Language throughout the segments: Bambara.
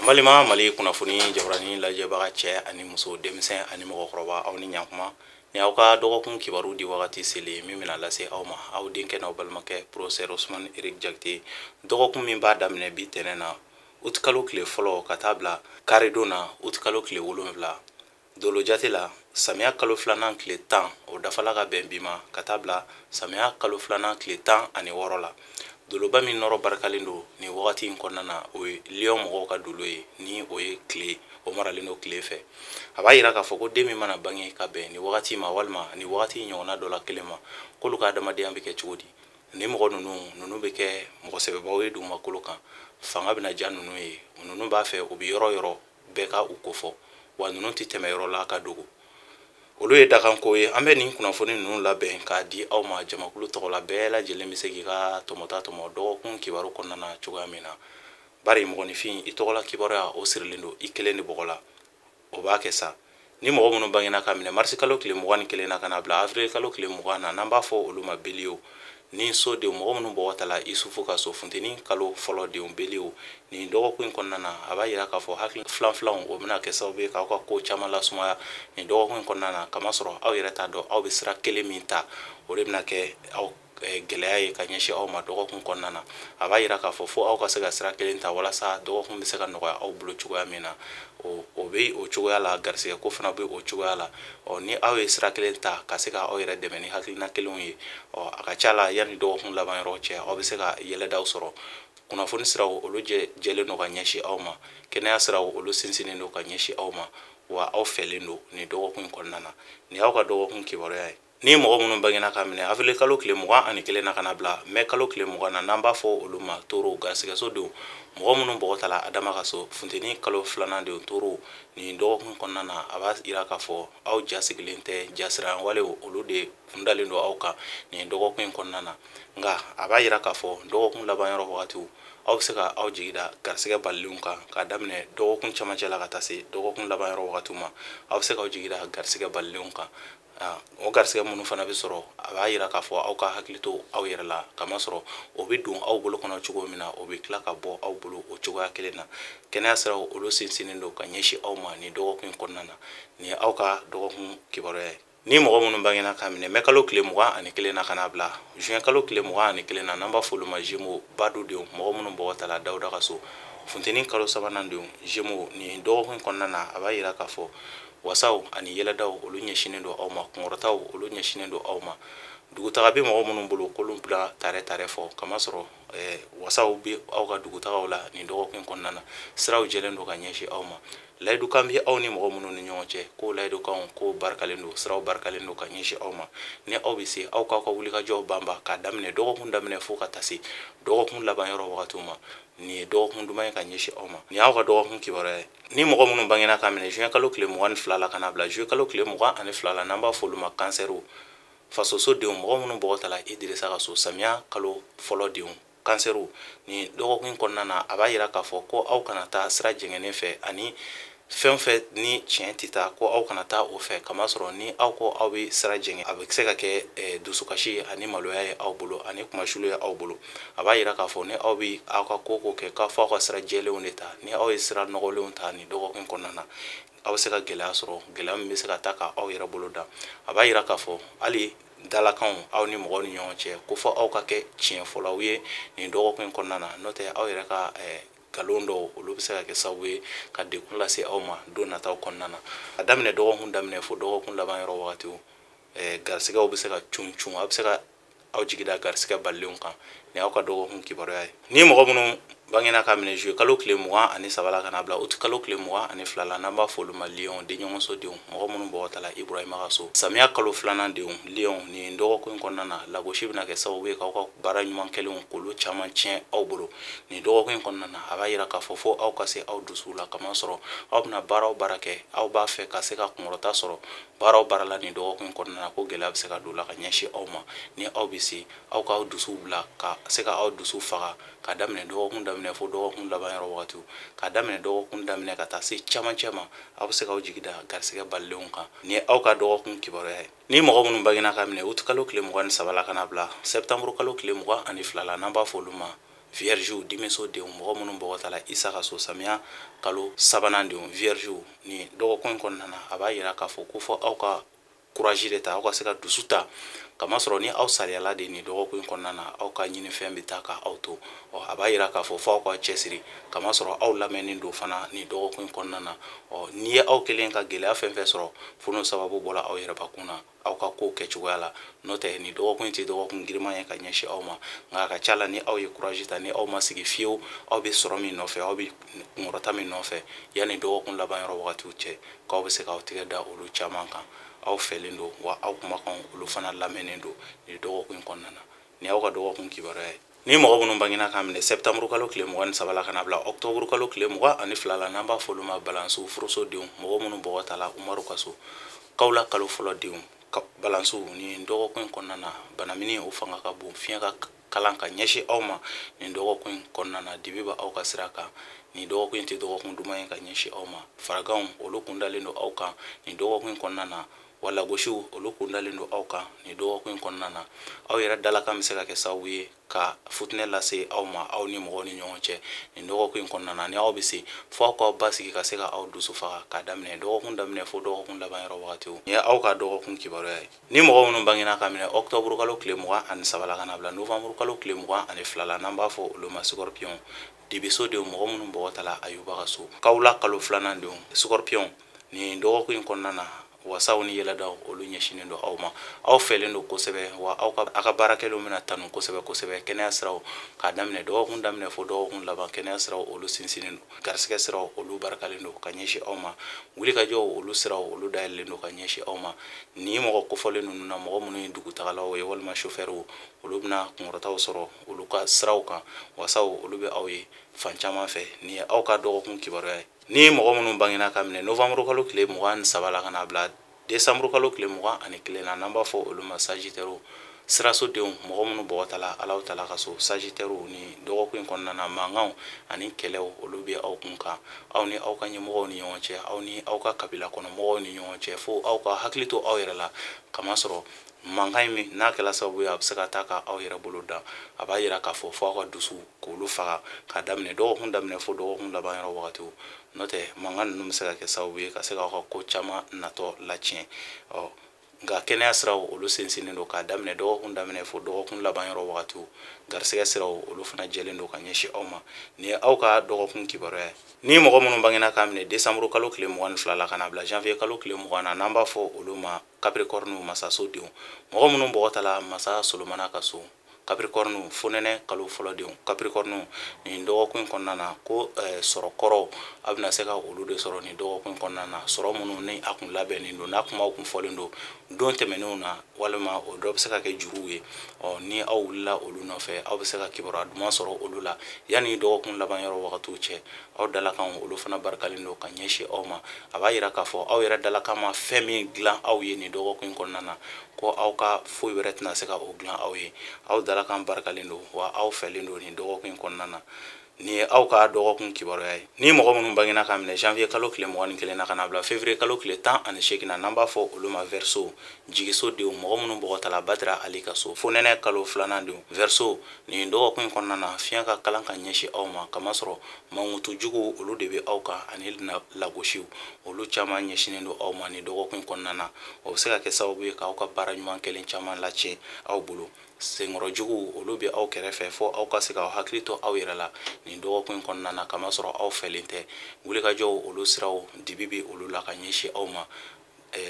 Balima Mali kunnafoni jabarani lajɛbaga cɛ ani muso, denmisɛn ani mɔgɔkɔrɔba, aw ni ɲankuma. Ni aw ka dɔgɔkun kibaru di wagati selen min bɛna lase aw ma, aw denkɛ n'aw balimakɛ professeur Ousmane Eric Diakité. Dɔgɔkun min b'a daminɛ bi tɛnɛ na, utikalo tile fɔlɔ, ka taa bila karidon na, utikalo tile 7. Dolo jate la, samiya kalo filanan tile 10, o dafala ka bɛn bi ma, ka taa bila samiya kalo filanan tile 16 la. Doloba min nɔrɔ barikalen don nin wagati in kɔnɔna na, o ye lion mɔgɔw ka dolo ye, ni o ye tile, o maralen don tile fɛ. A b'a yira k'a fɔ ko den min mana bange ka bɛn nin wagati ma, walima nin wagati ɲɔgɔnna dɔ la kelen ma, k'olu ka adamadenya bɛ kɛ cogo di? Ni mɔgɔ ninnu bɛ kɛ mɔgɔ sɛbɛbaw ye dugumakolo kan, fanga bɛna diya ninnu ye. Ninnu b'a fɛ u bɛ yɔrɔ yɔrɔ bɛɛ ka u kofɔ, wa ninnu tɛ tɛmɛ yɔrɔ la ka dogo. Olu ye dakanko ye. An bɛ nin kunnafoni ninnu labɛn k'a di aw ma jamakulu tɔgɔ la. Bɛɛ lajɛlen bɛ se k'i ka tɔmɔta tɔmɔ dɔgɔkun kibaru kɔnɔna na cogoya min na, bari mɔgɔninfin, i tɔgɔla kibaruya, o sirilen don i kelen de bɔgɔ la. O b'a kɛ sa ni mɔgɔ minnu bangena ka minɛ marisi kalo tile 21 na ka na bila avril kalo tile 20 na, n'an b'a fɔ olu ma bélier, ni so denw, mɔgɔ minnu bɔgɔ ta la Isufu ka so, funteni kalo fɔlɔ denw, bélier, nin dɔgɔkun in kɔnɔna na, a b'a yira k'a fɔ hakili filan filanw, o bɛna kɛ sababu ye k'aw ka ko caman lasumaya nin dɔgɔkun in kɔnɔna na, kamasɔrɔ aw yɛrɛ t'a dɔn aw bɛ sira kelen min ta, o de bɛna kɛ aw gɛlɛya ye ka ɲɛsin aw ma dɔgɔkun kɔnɔna na. A b'a yira k'a fɔ fo aw ka se ka sira kelen ta walasa dɔgɔkun bɛ se ka nɔgɔya aw bolo cogoya min na. O bɛ o cogoya la, garisɛgɛ ko fana bɛ o cogoya la. Ni aw ye sira kelen ta ka se ka aw yɛrɛ dɛmɛ ni hakilina kelenw ye, a ka ca la, yanni dɔgɔkun laban yɔrɔ cɛ, aw bɛ se ka yɛlɛdaw sɔrɔ. Kunnafoni siraw, olu jɛlen don ka ɲɛsin aw ma. Kɛnɛya siraw, olu sinsinnen don ka ɲɛsin aw ma, wa aw fɛlen don nin dɔgɔkun in kɔnɔna na. Nin y'aw ka dɔgɔkun kibaruya ye. Ni mɔgɔ minnu bangena ka minɛ avril kalo tile 21 na ka na bila mai kalo tile 20 na, n'an b'a fɔ olu ma toro, garisɛgɛso denw, mɔgɔ minnu bɔgɔ ta la Adama ka so, funteni kalo filanan denw, toro, nin dɔgɔkun kɔnɔna na, a b'a yira k'a fɔ aw ja sigilen tɛ, jasiran walew, olu de kundalen don aw kan nin dɔgɔkun in kɔnɔna na. Nka a b'a yira k'a fɔ dɔgɔkun laban yɔrɔ wagatiw, aw bɛ se ka aw jigi da garisɛgɛ balilenw kan. K'a daminɛ dɔgɔkun cɛmancɛ la ka taa se dɔgɔkun laban yɔrɔ wagatiw ma, aw bɛ se k'aw jigi da garisɛgɛ balilenw kan. O garisɛgɛ minnu fana bɛ sɔrɔ, a b'a yira k'a fɔ aw ka hakili to aw yɛrɛ la, kamasɔrɔ o bɛ don aw bolo kɔnɔ cogo min na, o bɛ tila ka bɔ aw bolo o cogoya kelen na. Kɛnɛya siraw, olu sinsinnen don ka ɲɛsin aw ma nin dɔgɔkun in kɔnɔna na. Nin ye aw ka dɔgɔkun kibaruya ye. Ni mɔgɔ minnu bangena ka minɛ mai kalo tile 21 na ka na bila juin kalo tile 21 na, n'an b'a fɔ olu ma Gémeaux, badu denw, mɔgɔ minnu bɔgɔ ta la Dawuda ka so, funteni kalo sabanan denw, Gémeaux, nin dɔgɔkun kɔnɔna na, a b'a yira k'a fɔ wasaw ani yɛlɛdaw, olu ɲɛsinnen don aw ma. Kunkɔrɔtaw, olu ɲɛsinnen don aw ma. Dugutaga bɛ mɔgɔ minnu bolo, k'olu bila tare tare fɔ, kamasɔrɔ wasaw bɛ aw ka dugutagaw la nin dɔgɔkun kɔnɔna na. Siraw jɛlen don ka ɲɛsin aw ma. Layidukan bɛ aw ni mɔgɔ minnu ni ɲɔgɔn cɛ, ko layidukanw ko barikalen don, siraw barikalen don ka ɲɛsin aw ma. Ni aw bɛ se, aw k'aw ka wulikajɔw banba k'a daminɛ dɔgɔkun daminɛ fo ka taa se dɔgɔkun laban yɔrɔ wagatiw ma. Nin ye dɔgɔkun duman ye ka ɲɛsin aw ma. Nin y'aw ka dɔgɔkun kibaruya ye. Ni mɔgɔ minnu bangena ka minɛ juin kalo tile 22 la ka na bila juillet kalo tile 22 la, n'an b'a fɔ olu ma kansɛriw, fasoso denw, mɔgɔ minnu bɔgɔ ta la Idirisa ka so, samiya kalo fɔlɔ denw, kansɛriw, nin dɔgɔkun kɔnɔna na, a b'a yira k'a fɔ ko aw kana taa sira jɛngɛnnen fɛ, ani fɛn fɛn ni tiɲɛ tɛ taa, ko aw kana taa o fɛ, kamasɔrɔ ni aw ko aw bɛ sira jɛngɛ, a bɛ se ka kɛ dusukasi ani maloya ye aw bolo, ani kumasulu ye aw bolo. A b'a yira k'a fɔ ni aw bɛ aw ka ko ko kɛ, k'a fɔ aw ka sira jɛlenw de ta. Ni aw ye sira nɔgɔlenw ta nin dɔgɔkun kɔnɔna na, aw bɛ se ka gɛlɛya sɔrɔ, gɛlɛya min bɛ se ka taa ka aw yɛrɛ bolo da. A b'a yira k'a fɔ hali dalakanw aw ni mɔgɔw ni ɲɔgɔn cɛ, ko fɔ aw ka kɛ tiɲɛ fɔlaw ye nin dɔgɔkun in kɔnɔna na, n'o tɛ aw yɛrɛ ka nkalon dɔw, olu bɛ se ka kɛ sababu ye ka degun lase aw ma don nataw kɔnɔna na. A daminɛ dɔgɔkun daminɛ fo dɔgɔkun laban yɔrɔ wagatiw, garisɛgɛw bɛ se ka cun cun, aw bɛ se ka aw jigi da garisɛgɛ balilenw kan. Nin y'aw ka dɔgɔkun kibaruya ye. Ni mɔgɔ minnu bangena ka minɛ juillet kalo tile 23 la ka na bila août kalo tile 22 la, n'an b'a fɔ olu ma lion, denɲɔgɔnso denw, mɔgɔ minnu bɔgɔ ta la Iburahima ka so, samiya kalo filanan denw, lion, nin dɔgɔkun in kɔnɔna na, lagosi bɛna kɛ sababu ye k'aw ka baara ɲuman kɛlenw k'olu caman tiɲɛ aw bolo nin dɔgɔkun in kɔnɔna na. A b'a yira k'a fɔ fo aw ka se aw dusu la, kamasɔrɔ aw bɛna baara o baara kɛ, aw b'a fɛ ka se ka kunkɔrɔta sɔrɔ baara o baara la nin dɔgɔkun in kɔnɔna na, ko gɛlɛya bɛ se ka don la ka ɲɛsin aw ma. Ni aw bɛ se, aw k'aw dusu bila ka se ka aw dusu faga, k'a daminɛ dɔgɔkun daminɛ fo dɔgɔkun laban yɔrɔ wagatiw, k'a daminɛ dɔgɔkun daminɛ ka taa se camancɛ ma, aw bɛ se k'aw jigi da garisɛgɛ balilenw kan. Nin ye aw ka dɔgɔkun kibaruya ye. Ni mɔgɔ minnu bangena ka minɛ août kalo tile 23 la ka na bila septembre kalo tile 22 la, n'an b'a fɔ olu ma Vierge dimiso denw, mɔgɔ minnu bɔgɔ ta la Isa ka so, samiya kalo sabanan denw, vierge ni dɔgɔkun in kɔnɔna na, a b'a yira k'a fɔ ko fɔ aw ka courage de ta, aw ka se ka dusu ta, kamasɔrɔ ni aw sariyala de nin dɔgɔkun in kɔnɔna na, aw ka ɲinifɛn bɛ taa ka aw to. Ɔ a b'a yira k'a fɔ fo aw ka cɛsiri, kamasɔrɔ aw lamɛnnen don fana nin dɔgɔkun in kɔnɔna na. Ɔ n'i ye aw kelen ka gɛlɛya fɛn fɛn sɔrɔ, fo n'o sababu bɔra aw yɛrɛbakun na, aw ka kow kɛcogoya la. N'o tɛ nin dɔgɔkun in tɛ dɔgɔkun giriman ye ka ɲɛsin aw ma, nka a ka ca la ni aw ye courage ta, ni aw ma sigi fiyewu, aw bɛ sɔrɔ min nɔfɛ, aw bɛ kunkɔrɔta min nɔfɛ, yanni dɔgɔkun laban yɔrɔ wagatiw cɛ, k'aw bɛ se k'aw tigɛ da olu caman kan. Aw fɛlen don wa aw kumakan olu fana lamɛnnen don nin dɔgɔkun in kɔnɔna na. Nin y'aw ka dɔgɔkun kibaruya ye. Ni mɔgɔ minnu bangena k'a minɛ septembre kalo tile 23 la ka na bila octobre kalo tile 22 la, n'an b'a fɔ olu ma balansiw, furuso denw, mɔgɔ minnu bɔgɔ ta la Umaru ka so, kawula kalo fɔlɔ denw, balansiw, nin dɔgɔkun in kɔnɔna na, banamini o fanga ka bon, fiɲɛ ka kalan ka ɲɛsin aw ma nin dɔgɔkun in kɔnɔna na, dibi bɛ aw ka sira kan. Nin dɔgɔkun in tɛ dɔgɔkun duman ye ka ɲɛsin aw ma. Faraganw olu kundalen don aw kan nin dɔgɔkun in kɔnɔna na, wa lagosiw olu kundalen don aw kan nin dɔgɔkun in kɔnɔna na. Aw yɛrɛ dalakan bɛ se ka kɛ sababu ye ka futinɛ lase aw ma, aw ni mɔgɔw ni ɲɔgɔn cɛ nin dɔgɔkun in kɔnɔna na. Ni aw bɛ se, fo aw k'aw basigi ka se ka aw dusu faga k'a daminɛ dɔgɔkun daminɛ fo dɔgɔkun laban yɔrɔ wagatiw. Nin ye aw ka dɔgɔkun kibaruya ye. Ni mɔgɔ minnu bangena ka minɛ octobre kalo tile 23 la ka na bila novembre kalo tile 22 la, n'an b'a fɔ olu ma scorpion, dibiso denw, mɔgɔ minnu bɔgɔ ta la Ayuba ka so, kawula kalo filanan denw, scorpion, nin dɔgɔkun in kɔnɔna na, wasaw ni yɛlɛdaw olu ɲɛsinnen don aw ma. Aw fɛlen don kosɛbɛ wa aw ka baarakɛlenw bɛna tanu kosɛbɛ kosɛbɛ. Kɛnɛya siraw k'a daminɛ dɔgɔkun daminɛ fo dɔgɔkun laban, kɛnɛya siraw olu sinsinnen don, garisigɛ siraw olu barikalen don ka ɲɛsin aw ma, wulikajɔw olu siraw olu dayɛlɛlen don ka ɲɛsin aw ma. Ni mɔgɔ kofɔlen ninnu na, mɔgɔ minnu ye dugutagalaw ye walima chauffeurw, olu bɛna kunkɔrɔtaw sɔrɔ olu ka siraw kan, wasaw olu bɛ aw ye fan caman fɛ. Nin ye aw ka dɔgɔkun kibaruya ye. Ni mɔgɔ minnu bangena ka minɛ novembre kalo tile 23 la ka na bila décembre kalo tile 21 na, n'an b'a fɔ olu ma sagittaire, siraso denw, mɔgɔ minnu bɔgɔ ta la Alahu Taala ka so, sagittaire, ni dɔgɔkun in kɔnɔna na, mankanw ani kɛlɛw olu bɛ aw kun kan, aw ni aw ka ɲɛmɔgɔw ni ɲɔgɔn cɛ, aw ni aw ka kabila kɔnɔ mɔgɔw ni ɲɔgɔn cɛ, fo aw ka hakili to aw yɛrɛ la, kamasɔrɔ mankan in min n'a kɛla sababu ye a bɛ se ka taa ka aw yɛrɛ bolo dan. A b'a yira k'a fɔ fo aw ka dusu k'olu faga k'a daminɛ dɔgɔkun daminɛ fo dɔgɔkun laban yɔrɔ wagatiw. N'o tɛ mankan ninnu bɛ se ka kɛ sababu ye ka se k'aw ka ko caman natɔ latiɲɛ. Ɔ nka kɛnɛya siraw olu sinsinnen don k'a daminɛ dɔgɔkun daminɛ fo dɔgɔkun laban yɔrɔ wagatiw. Garisigɛ siraw olu fana jɛlen don ka ɲɛsin aw ma. Nin ye aw ka dɔgɔkun kibaruya ye. Ni mɔgɔ minnu bangena k'a minɛ décembre kalo tile 22 la ka na bila janvier kalo tile 20 na, n'an b'a fɔ olu ma Capricorne, masaso denw, mɔgɔ minnu bɔgɔ ta la masa Solomana ka so, Capricorne, fonɛnɛ kalo fɔlɔ denw, Capricorne, nin dɔgɔkun in kɔnɔna na, ko sɔrɔ kɔrɔw a bɛna se ka olu de sɔrɔ nin dɔgɔkun in kɔnɔna na. Sɔrɔ minnu ni a kun labɛnnen don, n'a kumaw kun fɔlen don don tɛmɛnenw na, walima o dɔ bɛ se ka kɛ juruw ye. Ɔ ni aw wulila olu nɔfɛ, aw bɛ se ka kibaruya duman sɔrɔ olu la yanni dɔgɔkun laban yɔrɔ wagatiw cɛ. Aw dalakan olu fana barikalen don ka ɲɛsin aw ma. A b'a yira k'a fɔ aw yɛrɛ dalakan ma fɛn min dilan aw ye nin dɔgɔkun in kɔnɔna na, ko aw ka foyi wɛrɛ tɛna se ka o dilan aw ye. Aw dalakan barikalen don wa aw fɛlen don nin dɔgɔkun in kɔnɔna na. Nin ye aw ka dɔgɔkun kibaruya ye. Ni mɔgɔ minnu bangena k'a minɛ janvier kalo tile 21 na ka na bila février kalo tile 18 na, n'an b'a fɔ olu ma Verseau, jigiso denw, mɔgɔ minnu bɔgɔ ta la Badara Ali ka so, fonɛnɛ kalo filanan denw, Verseau, nin dɔgɔkun in kɔnɔna na, fiɲɛ ka kalan ka ɲɛsin aw ma, kamasɔrɔ mankutu jugu olu de bɛ aw kan ani lagosiw olu caman ɲɛsinnen don aw ma nin dɔgɔkun in kɔnɔna na. O bɛ se ka kɛ sababu ye k'aw ka baara ɲuman kelen caman latiɲɛ aw bolo. Senkɔrɔ jugu olu bɛ aw kɛrɛfɛ, fo aw ka se k'aw hakili to aw yɛrɛ la nin dɔgɔkun in kɔnɔna na, kamasɔrɔ aw fɛlen tɛ. Wulikajɔw olu siraw dibi bɛ olu la ka ɲɛsin aw ma.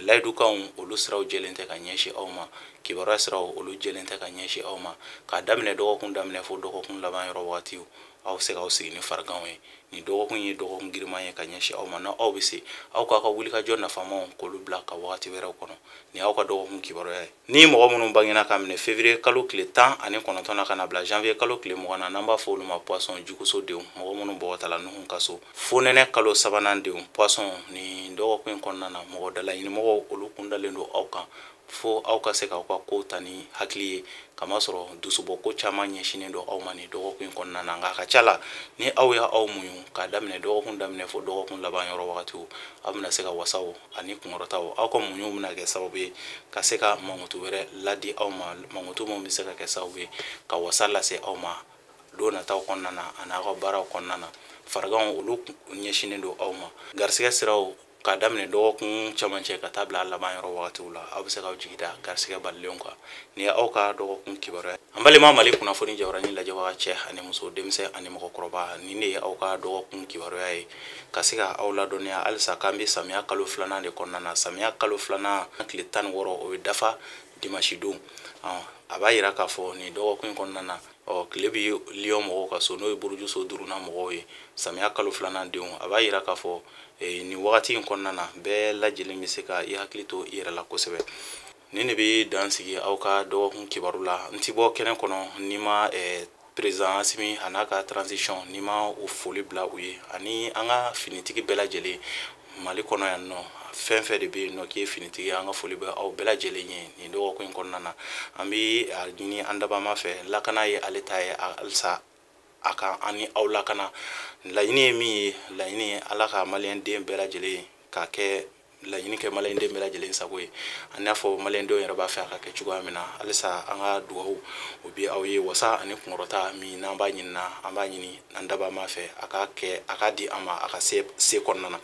Layidukanw olu siraw jɛlen tɛ ka ɲɛsin aw ma. Kibaruya siraw olu jɛlen tɛ ka ɲɛsin aw ma. K'a daminɛ dɔgɔkun daminɛ fo dɔgɔkun laban yɔrɔ wagatiw, aw bɛ se k'aw sigi ni fariganw ye. Nin dɔgɔkun ye dɔgɔkun giriman ye ka ɲɛsin aw ma. N'aw bɛ se, aw k'aw ka wulikajɔ nafamaw k'olu bila ka wagati wɛrɛw kɔnɔ. Nin y'aw ka dɔgɔkun kibaruya ye. Ni mɔgɔ minnu bangena k'a minɛ février kalo tile 19 na ka na bila janvier kalo tile 20 na, n'an b'a fɔ olu ma poisson, juguso denw, mɔgɔ minnu bɔgɔ ta la Nuhu ka so, fonɛnɛ kalo sabanan denw, poisson, nin dɔgɔkun in kɔnɔna na, mɔgɔ dalaɲinimɔgɔw olu kundalen don aw kan, fo aw ka se k'aw ka kow ta ni hakili ye, kamasɔrɔ dusubɔko caman ɲɛsinnen don aw ma nin dɔgɔkun in kɔnɔna na. Nka a ka ca la ni aw y'aw muɲu k'a daminɛ dɔgɔkun daminɛ fo dɔgɔkun laban yɔrɔ wagatiw, aw bɛna se ka wasaw ani kunkɔrɔtaw, aw ka muɲu bɛna kɛ sababu ye ka se ka mankutu wɛrɛ ladi aw ma, mankutu min bɛ se ka kɛ sababu ye ka wasa lase aw ma don nataw kɔnɔna na a n'aw ka baaraw kɔnɔna na. Fariganw olu ɲɛsinnen don aw ma. Garisigɛ siraw k'a daminɛ dɔgɔkun cɛmancɛ ka taa bila a laban yɔrɔ wagatiw la, aw bɛ se k'aw jigi da garisigɛ balilenw kan. Nin ye aw ka dɔgɔkun kibaruya. An balima Mali kunnafoni jabaranin lajɛbaga cɛ ani muso, denmisɛn ani mɔgɔkɔrɔba, nin de ye aw ka dɔgɔkun kibaruya ye ka se ka aw ladɔnniya halisa k'an bɛ samiya kalo filanan de kɔnɔna na. Samiya kalo filanan tile 16 o bɛ dafa dimanche don. A b'a yira k'a fɔ nin dɔgɔkun in kɔnɔna na, tile bɛ Lyon mɔgɔw ka so, n'o ye burujuso duurunan mɔgɔw ye, samiya kalo filanan denw. A b'a yira k'a fɔ nin wagati in kɔnɔna na, bɛɛ lajɛlen bɛ se ka i hakili to i yɛrɛ la kosɛbɛ. Nin de bɛ dan sigi aw ka dɔgɔkun kibaru la. N ti bɔ kɛnɛ kɔnɔ n'i ma président Assimi a n'a ka transition, n'i ma o foli bila u ye, ani an ka finitigi bɛɛ lajɛlen Mali kɔnɔ yan nɔ, fɛn fɛn de bɛ yen nɔ k'i ye finitigi ye, an ka foli bɛ aw bɛɛ lajɛlen ye nin dɔgɔkun in kɔnɔna na. An bɛ a ɲini an dabama fɛ, lakana ye ale ta ye halisa a ka an ni aw lakana. Laɲini ye min ye, laɲini ye Ala ka maliyɛn den bɛɛ lajɛlen ka kɛ laɲini kɛ maliyɛn den bɛɛ lajɛlen sago ye. An y'a fɔ maliyɛn denw yɛrɛ b'a fɛ a ka kɛ cogoya min na, halisa an ka dugawu o bɛ aw ye, wasa ani kunkɔrɔta min n'an b'a ɲini na, an b'a ɲini an dabama fɛ a ka kɛ, a ka di an ma a ka se se kɔnɔna na.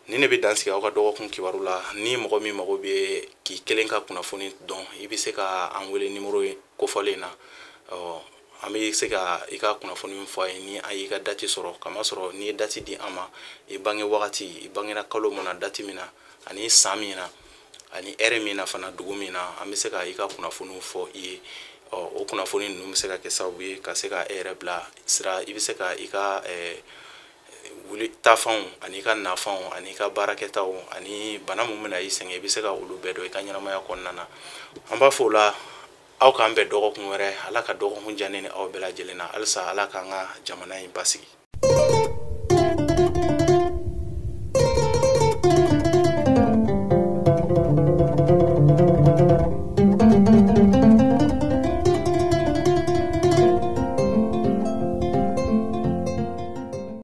Nin de bɛ dan sigi aw ka dɔgɔkun kibaru la. Ni mɔgɔ min mago bɛ k'i kelen ka kunnafoni dɔn, i bɛ se ka an wele nimoro kofɔlen na. An bɛ se ka i ka kunnafoni fɔ a ye ni an y'i ka dati sɔrɔ, kamasɔrɔ n'i ye dati di an ma, i bange wagati, i bangera kalo mun na, dati min na, ani san min na, ani ɛri min na fana, dugu min na, an bɛ se ka i ka kunnafoniw fɔ i ye. O kunnafoni ninnu bɛ se ka kɛ sababu ye ka se ka e yɛrɛ bila sira, i bɛ se ka i ka wuli taafanw ani i ka nafanw ani i ka baarakɛtaw ani bana mun bɛna i sɛgɛn, i bɛ se ka olu bɛɛ dɔn i ka ɲɛnamaya kɔnɔna na. An b'a fɔ o la aw k'an bɛn dɔgɔkun wɛrɛ. Ala ka dɔgɔkun diya ne ni aw bɛɛ lajɛlen na. Halisa Ala k'an ka jamana in basigi.